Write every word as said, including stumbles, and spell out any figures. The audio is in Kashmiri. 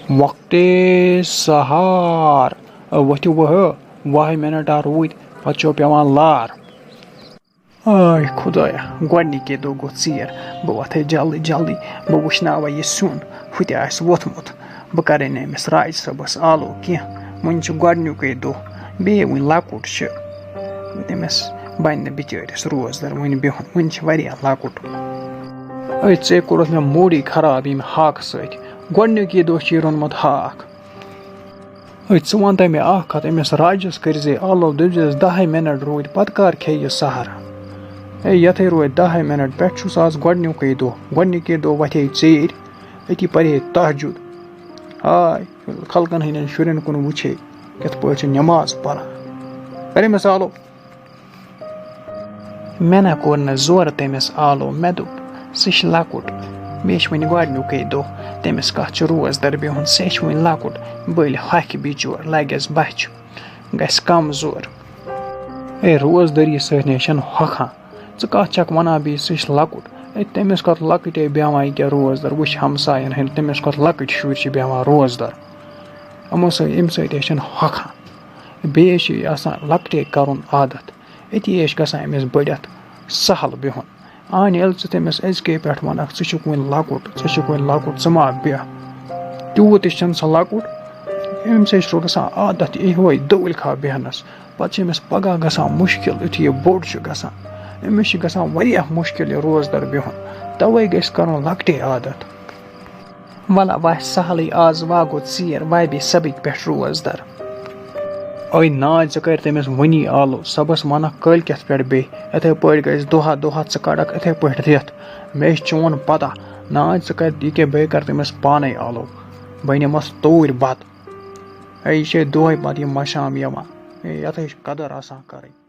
وقتِ سحر۔ ؤتھِو وۄنۍ، وُہے منٹ آ روٗدۍ، پتہٕ چھو پٮ۪وان لار۔ آے خدایا، گۄڈنِکے دۄہ گوٚو ژیر، بہٕ وۄتھے جلدی جلدی، بہٕ وٕچھناوے یہِ سیُن، ہُہ تہِ آسہِ ووٚتھمُت، بہٕ کرے نہٕ أمِس راج صٲبس آلو کینٛہہ، وۄنۍ چھُ گۄڈنیُکے دۄہ، بیٚیہِ وٕنہِ لۄکُٹ چھُ، تٔمِس بنہِ نہٕ بِچٲرِس روزدر وٕنہِ بِہُن، وٕنہِ چھُ واریاہ لۄکُٹ۔ أتھۍ ژےٚ کوٚرُتھ مےٚ موٗڈٕے خراب ییٚمہِ ہاکہٕ سۭتۍ، گۄڈنیُکے دۄہ چھُے روٚنمُت ہاکھ۔ أتۍ ژٕ وَن تہٕ مےٚ اَکھ کَتھ، أمِس راجَس کٔرۍ زِ آلو، دٔپۍ زِس دَہَے مِنَٹ روٗدۍ، پَتہٕ کَر کھیٚیہِ یہِ سحر؟ ہے، یَتھَے روٗدۍ دَہَے مِنَٹ، پٮ۪ٹھ چھُس آز گۄڈٕنیُکُے دۄہ، گۄڈٕنیُکُے دۄہ وۄتھے ژیٖرۍ، أتی پَرے تہجُد۔ ہاے، خلقَن ہٕنٛدٮ۪ن شُرٮ۪ن کُن وٕچھے، کِتھ پٲٹھۍ چھِ نٮ۪ماز پَران۔ کَر أمِس آلو۔ مےٚ نہ کوٚر نہٕ زورٕ تٔمِس آلو، مےٚ دوٚپ، سُہ چھُ لۄکُٹ، بیٚیہِ چھُ وُنہِ گۄڈٕنیُکُے دۄہ، تٔمِس کَتھ چھُ روزدَر بِہُن، سُہ چھُ وُنہِ لۄکُٹ، بٔلۍ ہۄکھِ بِچور، لَگٮ۪س بۄچھِ، گژھِ کمزور۔ ہے، روزدٔری سۭتۍ نے چھَنہٕ ہۄکھان، ژٕ کَتھ چھَکھ وَنان بیٚیہِ، سُہ چھُ لۄکُٹ۔ ہے، تٔمِس کَتھ لۄکٕٹے بیٚہوان ییٚکیٛاہ روزدَر، وٕچھ ہمساین ہٕنٛدۍ، تٔمِس کَتھ لۄکٕٹۍ شُرۍ چھِ بیٚہوان روزدَر، یِمو سۭتۍ، اَمہِ سۭتۍ ہے چھَنہٕ ہۄکھان۔ بیٚیہِ چھِ یہِ آسان لۄکٹے کَرُن عادت، أتی چھِ گژھان أمِس بٔڑِتھ سہل بِہُن۔ آن ییٚلہِ ژٕ تٔمِس أزکے پٮ۪ٹھ وَنَکھ، "ژٕ چھُکھ وُنہِ لۄکُٹ، ژٕ چھُکھ وُنہِ لۄکُٹ، ژٕ ما بیٚہہ۔" تیوٗت تہِ چھُنہٕ سُہ لۄکُٹ، أمِس ہے چھُ گژھان عادت یِہوٚے دٔوٕلۍ کھا بیٚہنَس۔ پَتہٕ چھِ أمِس پَگاہ گژھان مُشکِل، یُتھُے یہِ بوٚڑ چھُ گژھان، أمِس چھُ گژھان واریاہ مُشکِل یہِ روزدَر بِہُن۔ تَوَے گژھِ کَرُن لۄکٹے عادت۔ وَلہ وَسہِ سہلٕے، آز واگو ژیر، وَبہِ سَبٕکۍ پٮ۪ٹھ روزدَر۔ أے ناج، ژٕ کَر تٔمِس وٕنی آلو، صُبحَس وَنَکھ کٲلۍ کٮ۪تھ پٮ۪ٹھ بیٚیہِ۔ یِتھَے پٲٹھۍ گژھِ دۄہَہ دۄہَہ ژٕ کَڑَکھ یِتھَے پٲٹھۍ رٮ۪تھ۔ مےٚ چھِ چون پَتہ، ناج، ژٕ کَر یہِ کیٛاہ، بیٚیہِ کَر تٔمِس پانَے آلو۔ بہٕ نِمَس توٗرۍ بَتہٕ۔ اے، یہِ چھے دۄہَے پَتہٕ یہِ مَشام یِوان۔ اے، یَتھ ہے چھِ قدٕر آسان کَرٕنۍ۔